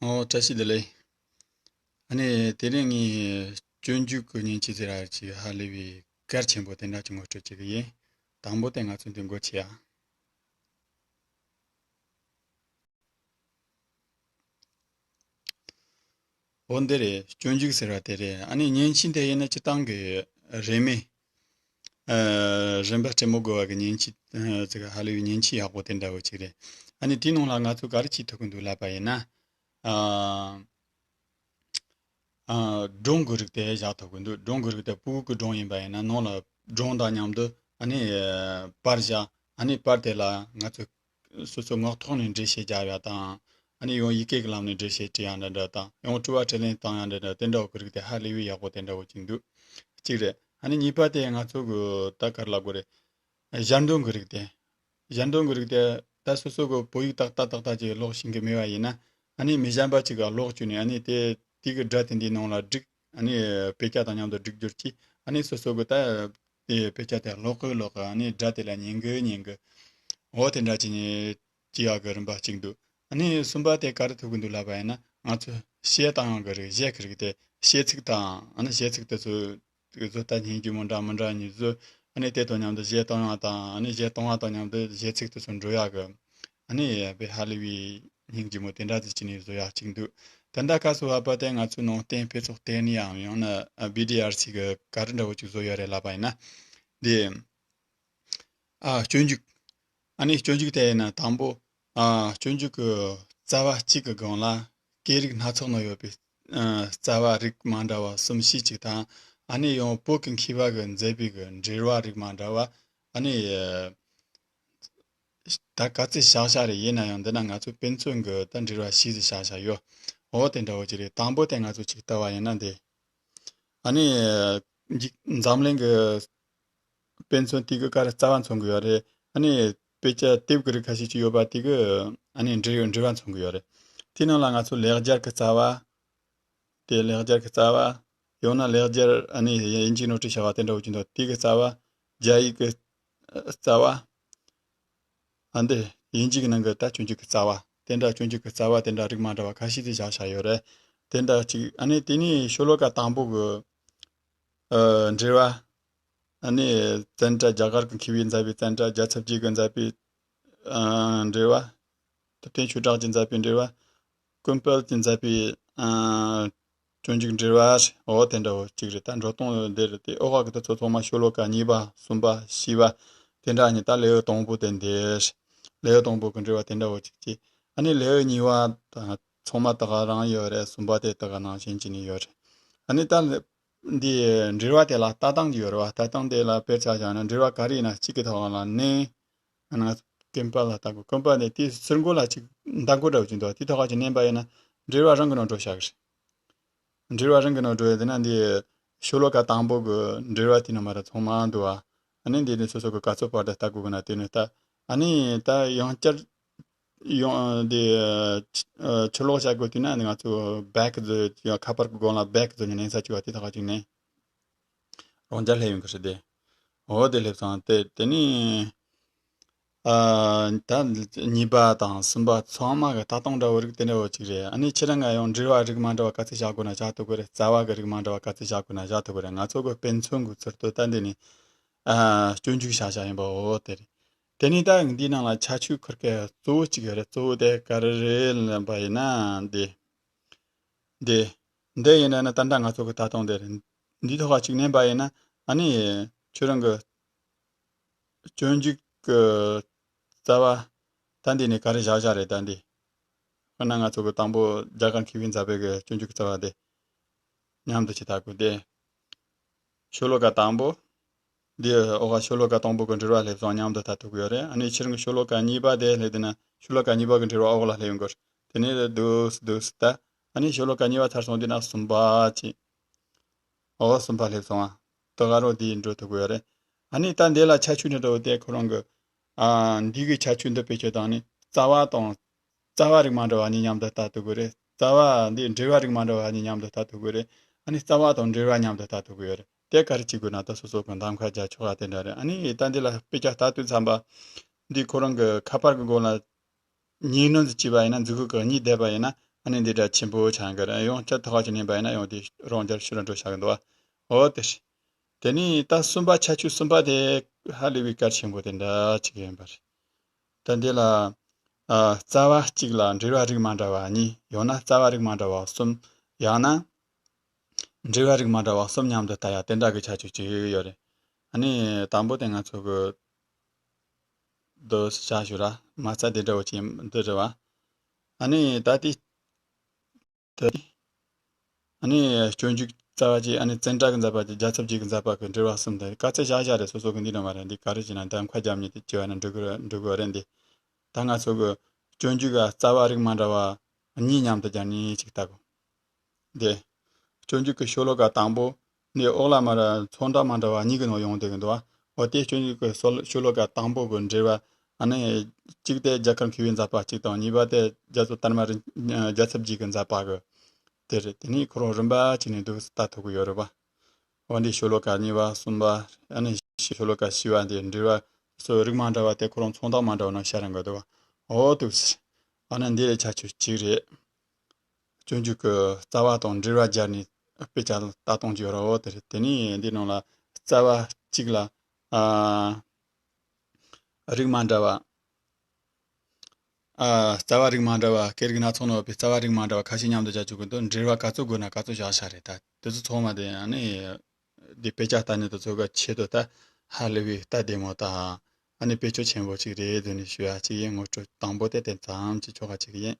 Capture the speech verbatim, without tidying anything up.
ཨོ། བཀྲ་ཤིས་བདེ་ལེགས། ཨ་ནི་དེ་རིང་ངས་སྤྱོད་འཇུག་གི་མཉེན་ཆས་ཟེར་ཡ་ཅིག་ཧ་ལས་པའི་གལ་ཆེན་པོ་དེ་འདྲ་ཅིག་ངོ་སྤྲོད་བྱེད་ཀྱི་ཡིན། དང་པོ་དེ་ང་ཚོས་འདི་འགོ་ཁྲིད་ཡ། འོ་འདི་རེད། སྤྱོད་འཇུག་ཟེར་བ་དེ་རེད། ཨ་ནི་མཉེན་ཆས་དེ་ཡིན་ན་སྤྱིར་བཏང་གི་རིན་མེད། ཨ། རིན་པ་སྤྲད་མི་དགོས་པ་གི་མཉེན་ཆས། ཨ། ཅིག་ཧ་ལས་པའི་མཉེན་ཆས་ཡག་པོ་དེ་འདྲ་བོ་ཅིག་རེད། ཨ་ནི་དེའི་ནང་ལ་ང་ཚོ་ག་རེ་བྱེད་ཐུབ་ཀྱི་འདུག་ལབ་པ་ཡིན་ན། ཨ། ཨ། སྒྲོམ་གྱི་རིགས་དེ་བཞག་ཐུབ་ཀྱི་འདུག་སྒྲོམ་གྱི་རིགས་དེ་ཕྲུ་གུ་གི་སྒྲོམ་ཡིན་པ་ཡིན་ན་ནང་ལ་སྒྲོམ་དང་མཉམ་དུ་ཨ་ནི་པར་བཞག་ཨ་ནི་པར་དེ་ལ་ང་ཚོས་སོ་སོ་ངག་ཐོག་ནས་འགྲེལ་བཤད་རྒྱབ་ཡ་དང་། ཨ་ནི་ཡང་ཡི་གེ་གི་ལམ་ནས་འགྲེལ་བཤད་བྲིས་ཡ་འདྲ་འདྲ་དང་། ཡང་དྲི་བ་དྲིས་ལན་བཏང་ཡ་འདྲ་འདྲ་དེ་འདྲ་བོ་གི་རིགས་དེ་ཧ་ལས་པའི་ཡག་པོ་དེ་འདྲ་བོ་ཅིག་འདུག་གཅིག་རེད། ཨ་ནི་གཉིས་པ་དེ་ང་ཚོ་གི་ད་ག་རེ་ལབ་དགོས་རེད། ཞལ་འདོན་གྱི་རིགས་དེ། ཞལ་འདོན་གྱི་རིགས་དེ་ད་སོ་སོ་གི་བོད་ཡིག་ཏག་ཏག་ཏག་ཏག་ཅིག་ཀློག་ཤེས་ཀྱི་མེད་པ་ཡིན་ན། ཨ་ནི་མི་གཞན་པ་ཅིག་ག་ཀློག་བཅུག་ནས་ཨ་ནི་དེ་དེ་གི་སྒྲ་དེ་འདིའི་ནང་ལ་བསྒྲིགས། ཨ་ནི་དཔེ་ཆ་དང་མཉམ་དུ་སྒྲིག་སྦྱོར་གྱིས་ཨ་ནི་སོ་སོ་གི་ད་དེ་དཔེ་ཆ་དེ་ཀློག་གི་ཀློག་གི་ཨ་ནི་སྒྲ་དེ་ལ་ཉན་གི་ཉན་གི། འོ་དེ་འདྲ་བྱས་ནས་བྱེད་ཡག་གི་རིམ་པ་གཅིག་འདུག་ཨ་ནི་གསུམ་པ་དེ་ག་རེ་ཐུབ་ཀྱི་འདུག་ལབ་པ་ཡིན་ན། ང་ཚོ་གཞས་བཏང་ཡག་གི་རིགས། གཞས་ཀྱི་རིགས་དེ་གཞས་ཚིག་དང་ཨ་ནི་གཞས་ཚིག་དེ་ཚོ། དེ་ཚོ་ད་སྙིང་རྗེ་མོ་འདྲ་མི་འདྲ་གཉིས་བཟོས། ཨ་ནི་དེ་དང་མཉམ་དུ་གཞས་གཏོང་ཡག་དང་། ཨ་ནི་གཞས་གཏོང་བ་དང་མཉམ་དུ་གཞས་ཚིག་དེ་ཚོ་འགྲོ་ཡག་གི། ཨ་ནི་དཔེ་ཧ་ལས་པའི་སྙིང་རྗེ་མོ་དེ་འདྲ་ཅིག་བྱས་ནས་བཟོ་ཡག་གཅིག་འདུག་དེ་འདྲ་སྐབས་སུ་བབ་པ་དེ་ང་ཚོས་ནང་བསྟན་དཔེ་ཚོགས་དེ་ནས་ཡང་ཡང་ན་བི་ཌི་ཨར་སི་གི་ག་རེ་འདྲ་བོ་ཅིག་བཟོ་ཡོད་རེད་ལབ་པ་ཡིན་ན། འདི། ཨ། སྤྱོད་འཇུག་ཨ་ནི་སྤྱོད་འཇུག་དེ་ཡིན་ན་དང་པོ། ཨ། སྤྱོད་འཇུག་གི་རྩ་བ་གཅིག་གི་སྒང་ལ་སྐད་རིགས་སྣ་ཚོགས་ནང་ཡོད་པའི། ཨ། རྩ་བ་རིགས་མ་འདྲ་བ་གསུམ་བཞི་ཅིག་དང་། ཨ་ནི་ཡང་བོད་ཀྱི་མཁས་པ་གིས་མཛད་པའི་གི་འགྲེལ་བ་རིགས་མ་འདྲ་བ། ཨ་ནི་ད་ག་ཚོད་བཞག་བཞག་རེད། ཡིན་ན་ཡང་འདི་ན་ང་ཚོ་དཔེ་མཚོན་གྱི་ད་འགྲེལ་བ་བཞི་ཙམ་བཞག་བཞག་ཡོད། འོ་དེ་འདྲ་བོ་ཅིག་རེད། དང་པོ་དེ་ང་ཚོ་ཅིག་ལྟ་བ་ཡིན་ན་འདི། ཨ་ནི་འཇིག་འཛམ་གླིང་གི་དཔེ་མཚོན་དེ་གི་ཀ་ར་རྩ་བ་མཚོན་གི་ཡོད་རེད། ཨ་ནི་དཔེ་ཆ་དེབ་ཀྱི་རིགས་ཁ་ཤས་ཅིག་ཡོད་པ་དེ་གི་ཨ་ནི་འབྲི་འབྲི་བ་མཚོན་གི་ཡོད་རེད། དེའི་ནང་ལ་ང་ཚོ་ལེགས་སྦྱར་གྱི་རྩ་བ། དེ་ལེགས་སྦྱར་གྱི་རྩ་བ། ཡང་ན་ལེགས་སྦྱར་ཨ་ནི་དབྱིན་ཇིའི་ནང་བྲིས་བཞག་པ་དེ་འདྲ་བོ་ཅིག་འདུག་དེ་གི་རྩ་བ། རྒྱ་ཡིག་གི་རྩ་བ། ཨ་འདི་དབྱིན་ཇི་གི་ནང་གི་ད་སྤྱོད་འཇུག་གི་རྩ་བ་དེ་འདྲ། སྤྱོད་འཇུག་གི་རྩ་བ་དེ་འདྲ་རིགས་མ་འདྲ་བ་ཁ་ཤས་ཅིག་བཞག་བཞག་ཡོད་རེད། དེ་འདྲ་ཅིག་ཨ་ནི་དེ་ནས་ཤོ་ལོ་ཀ་དང་པོ་གི། ཨ། འགྲེལ་བ། ཨ་ནི་ཙནྡྲ་རྒྱ་གར་གྱི་མཁས་པས་མཛད་པའི། ཙནྡྲ་རྒྱལ་ཚབ་རྗེ་གིས་མཛད་པའི། ཨ། འགྲེལ་བ། ཐུབ་བསྟན་ཆོས་གྲགས་ཀྱིས་མཛད་པའི་འགྲེལ་བ། ཀུན་དཔལ་གྱིས་མཛད་པའི། ཨ། སྤྱོད་འཇུག་འགྲེལ་བ། འོ་དེ་འདྲ་བོ་གཅིག་རེད། ད་འགྲོ་སྟངས་འདི་རེད་དེ། ཨོ་ཁ་གི་དེ་ཚོ་ཚང་མ་ཤོ་ལོ་ཀ་གཉིས་པ་གསུམ་པ་བཞི་པ་དེ་འདྲ་ནི། ད་ལེའུ་དང་པོ་དེ་འདི་རེད། ལེའུ་དང་པོ་གི་འགྲེལ་བ་དེ་འདྲ་བོ་གཅིག་བྱས། ཨ་ནི་ལེའུ་གཉིས་པ་དང་ཚང་མ་ད་ག་རང་ཡོད་རེད། གསུམ་པ་དེ་ད་ག་ནང་བཞིན་བྱས་ནས་ཡོད་རེད། ཨ་ནི་ད་འདི་འགྲེལ་བ་དེ་ལ་ལྟ་སྟངས་ཅིག་ཡོད་རེད་བ། ལྟ་སྟངས་དེ་ལ་དཔེར་ཆ་བཞག་ན་འགྲེལ་བ་ག་རེ་ཡིན་ན་གཅིག་གི་ཐོག་ལ་ནི། ང་ཚོ་ཀུན་དཔལ་ལ་ལྟ་དགོས། ཀུན་དཔལ་ནས་དེའི་ཟུར་མགོ་ལ་ཅིག་མདའ་མགོ་འདྲ་བོ་ཅིག་འདུག་དེའི་ཐོག་ཁ་ཅིག་མནན་པ་ཡིན་ན་འགྲེལ་བ་རང་གི་ནང་འགྲོ་བཞག་གི་རེད། འགྲེལ་བ་རང་གི་ནང་འགྲོ་ཡ་དེ་ན་འདི་ཤོ་ལོ་ཀ་དང་པོ་གི་འགྲེལ་བ་དེ་ནང་མ་ར་ཚང་མ་འདུག་ཨ། ཨ་ནི་འདི་ནི་སོ་སོ་གི་ག་ཚོད་བར་དུ་ལྟ་དགོས་གི་ན་དེ་ནི་ལྟ། ཨ་ནི་ད་ཡང་བསྐྱར་ཡང་འདི་ཕྱིར་ལོག་བྱ་དགོས་དུས་ན་ང་ཚོ་བེག་ཟེར་ཡང་ཁ་པར་གི་སྒང་ལ་བེག་ཟེར་ནས་མནན་ས་ཅིག་བ་དེ་ཐོག་ཁ་ཅིག་མནན། རང་རྒྱལ་སླེབས་ཡོང་གི་རེད་དེ། འོ་དེ་སླེབས་སོང་། དེ་དེ་ནི། ཨ། ད་གཉིས་པ་དང་གསུམ་པ་ཚང་མ་གི་ལྟ་སྟངས་འདྲ་བོ་རིགས་དེ་འདྲ་བོ་ཅིག་རེད། ཨ་ནི་ཁྱེད་རང་ང་ཡང་འགྲེལ་བ་རིགས་མ་འདྲ་བ་ག་ཚོད་བཞག་དགོས་ན་བཞག་ཐུབ་ཀྱི་རེད། རྩ་བ་གི་རིགས་མ་འདྲ་བ་ག་ཚོད་བཞག་དགོས་ན་བཞག་ཐུབ་ཀྱི་རེད། ང་ཚོ་གི་དཔེ་མཚོན་གི་ཚུལ་དུ་ད་འདི་ནི། ཨ། སྤྱོད་འཇུག་བྱ་བྱ་ཡིན་པ་འོ་དེ་རེད། དེ་ནི་ད་འདིའི་ནང་ལ་ཁྱད་ཆོས་ཁུར་མཁན་གཙོ་བོ་གཅིག་ཡོད་རེད། གཙོ་བོ་དེ་ག་རེ་རེད་ལབ་པ་ཡིན་ན་འདི། འདི། འདི་ཡིན་ན་ནི་ད་ལྟ་ང་ཚོ་གི་ལྟ་སྟངས་དེ་རེད། འདིའི་ཐོག་ཁ་ཅིག་མནན་པ་ཡིན་ན་ཨ་ནི་ཁྱོད་རང་གི་སྤྱོད་འཇུག་གི་རྩ་བ་ད་འདི་ནི་ག་རེ་བཞག་བཞག་རེད་ད་འདི། དཔེར་ན་ང་ཚོ་གི་དང་པོ་རྒྱ་གར་མཁས་པས་མཛད་པའི་གི་སྤྱོད་འཇུག་གི་རྩ་བ་དེ། མཉམ་དུ་ཅིག་ལྟ་དགོས་ཏེ། ཤོ་ལོ་ཀ་དང་པོ། འདི་འོག་ག་ཤོ་ལོ་ཀ་དང་པོ་གི་འགྲེལ་བ་སླེབས་སོང་། མཉམ་དུ་ལྟ་ཐུབ་ཀྱི་ཡོད་རེད། ཨ་ནི་ཕྱིར་གི་ཤོ་ལོ་ཀ་གཉིས་པ་དེ་སླེབས་དུས་ན་ཤོ་ལོ་ཀ་གཉིས་པ་གི་འགྲེལ་བ་འོག་ལ་སླེབས་ཡོང་གི་རེད། དེ་ནས་འདུག་སེ་འདུག་སེ་ལྟ། ཨ་ནི་ཤོ་ལོ་ཀ་གཉིས་པ་ཚར་སོང་དུས་ན་གསུམ་པ་ཅིག་འོག་གསུམ་པ་སླེབས་སོང་ཨ། དེ་ག་རང་འདི་འགྲོ་ཐུབ་ཀྱི་ཡོད་རེད། ཨ་ནི་ད་འདི་ལ་ཁྱད་ཆོས་འདྲ་འདྲ་བོ་དེ་ཁོ་རང་གི། ཨ། འདི་གི་ཁྱད་ཆོས་འདི་བེད་སྤྱོད་བཏང་ནས་རྩ་བ་དང་། རྩ་བ་རིགས་མ་འདྲ་བ་གཉིས་མཉམ་དུ་ལྟ་ཐུབ་ཀྱི་རེད། རྩ་བ་འདི་འགྲེལ་བ་རིགས་མ་འདྲ་བ་གཉིས་མཉམ་དུ་ལྟ་ཐུབ་ཀྱི་རེད། ཨ་ནི་རྩ་བ་དང་འགྲེལ་བ་མཉམ་དུ་ལྟ་ཐུབ་ཀྱི་ཡོད་རེད། དེ་ག་རེ་བྱེད་དགོས་ན་ད་སོ་སོ་གི་གདམ་ཁ་རྒྱག་ཆོག་ག་དེ་འདྲ་རེད། ཨ་ནི་ད་འདི་ལ་དཔེ་ཆ་ལྟ་དུས་ཙམ་པ། འདི་ཁོ་རང་གི་ཁ་པར་གི་སྒོ་ལ་ཉན་ནོ་འདི་བྱས་པ་ཡིན་ན། མཛུབ་གུ་གི་གཉིས་བསྡད་པ་ཡིན་ན། ཨ་ནི་འདི་འདྲ་ཆེན་པོ་ཆགས་ཀྱི་རེད། ཡང་ཆ་ཐོག་ཅིག་ནས་པ་ཡིན་ན་ཡང་དེ་རང་རྒྱལ་ཤུགས་ར་འགྲོ་ཆགས་ཀྱི་འདུག་བ། འོ་དེ་རེད། དེ་ནས་ད་གསུམ་པ་ཁྱད་ཆོས་གསུམ་པ་དེ་ཧ་ལས་པའི་གལ་ཆེན་པོ་དེ་འདྲ་ཅིག་ཡིན་པ་རེད། ད་འདི་ལ་ཨ་རྩ་བ་གཅིག་ལ་འབྲེལ་བ་རིགས་མ་འདྲ་བ་གཉིས། ཡང་ན་རྩ་བ་རིགས་མ་འདྲ་བ་གསུམ། ཡང་ན་འབྲེལ་བ་རིགས་མ་འདྲ་བ་གསུམ་མཉམ་དུ་ལྟ་ཡ་དེ་འདྲ་གི་ཁྱད་ཆོས་ཅིག་ཡོད་རེད། ཨ་ནི་དང་པོ་དེ་ང་ཚོ་གི་འདི་བྱ་ཞུ་ར་མ་རྩ་དེ་འདྲ་བོ་ཅིག་འདི་རེད་བ། ཨ་ནི་ད་དེ་དེ། ཨ་ནི་སྤྱོད་འཇུག་རྩ་བ་གཅིག། ཨ་ནི་བཙན་དྲག་གི་མཛད་པ་གཅིག། རྒྱལ་ཚབ་རྗེ་གི་མཛད་པ་གི་འབྲེལ་བ་གསུམ་དེ་དཀའ་ཚེགས་བཞག་བཞག་རེད། སོ་སོ་གི་འདི་འདྲ་མ་རེད། འདི་ག་རེ་བྱས་ན་འདམ་ཁ་རྒྱབ་ཉིད་དེ་བྱས་པ་ན་འགྲིག་གི་རེད། འགྲིག་གི་རེད་འདི། ད་ང་ཚོ་གི་སྤྱོད་འཇུག་གི་རྩ་བ་རིགས་མ་འདྲ་བ་གཉིས་མཉམ་དུ་སྦྱར་ནས་ཅིག་ལྟ་དགོས། འདི། སྤྱོད་འཇུག་གི་ཤོ་ལོ་ཀ་དང་པོ། འདི་འོག་ལ་མར་ཚོན་མདོག་མ་འདྲ་བ་གཉིས་ཀྱི་ནང་ཡོང་བསྡད་ཀྱི་འདུག་བ། འོ་དེ་སྤྱོད་འཇུག་གི་ཤོ་ལོ་ཀ་དང་པོ་གི་འབྲེལ་བ། ཨ་ནི་གཅིག་དེ་རྒྱལ་ཁབ་མཁས་པའི་མཛད་པ་གཅིག་དང་། གཉིས་པ་དེ་རྒྱ་མཚོ་དར་མ་རིན་རྒྱལ་ཚབ་རྗེ་གི་མཛད་པ་གི་དེ་རེད། དེ་ནས་ཁོ་རང་རིམ་པ་གཅིག་ནས་འདུག་ལྟ་ཐུབ་ཀྱི་ཡོད་རེད་བ། འོ་འདི་ཤོ་ལོ་ཀ་གཉིས་པ་གསུམ་པ། ཨ་ནི་ཤོ་ལོ་ཀ་བཞི་པ་འདི་འབྲེལ་བ་སོ་རིགས་མ་འདྲ་བ་དེ་ཁོ་རང་ཚོན་མདོག་མ་འདྲ་བ་ནང་ཤར་ཡོང་གི་འདུག་བ། འོ་འདུག་ཟེར། ཨ་ནི་འདི་ལས་ཁྱད་ཆོས་གཅིག་རེད། སྤྱོད་འཇུག་གི་རྩ་བ་དང་འབྲེལ་བ་སྦྱར་ནས་དཔེ་ཆ་ལ་ལྟ་སྟངས་ཀྱི་ར་བ་དེ་རེད། དེ་ནས་འདི་ནང་ལ་རྩ་བ་གཅིག་ལ་ཨ་རིགས་མ་འདྲ་བ། ཨ་རྩ་བ་རིགས་མ་འདྲ་བ། སྐད་རིགས་སྣ་ཚོགས་ནང་ཡོད་པའི་རྩ་བ་རིགས་མ་འདྲ་བ་ཁ་ཤས་མཉམ་དུ་སྦྱར་བཅུག་གི་འདུག་འབྲེལ་བ་ག་ཚོད་དགོས་ན་ག་ཚོད་བཞག་བཞག་རེད། ད་དེ་ཚོ་ཚང་མ་དེ་ཨ་ནི་འདི་དཔེ་ཆ་ལྟ་ནས་དེ་ཚོ་གི་ཆེད་དུ་ད་ཧ་ལས་པའི་ལྟ་བདེ་མོ་དང་། ཨ་ནི་བེད་སྤྱོད་ཆེན་པོ་ཅིག་རེད་ཟེར་ནས་ཞུ་ཡ་ཅིག་ཡིན། ངོ་སྤྲོད་དང་པོ་དེ་དེ་ཙམ་གྱིས་ཆོག་ག་ཅིག་ཡིན།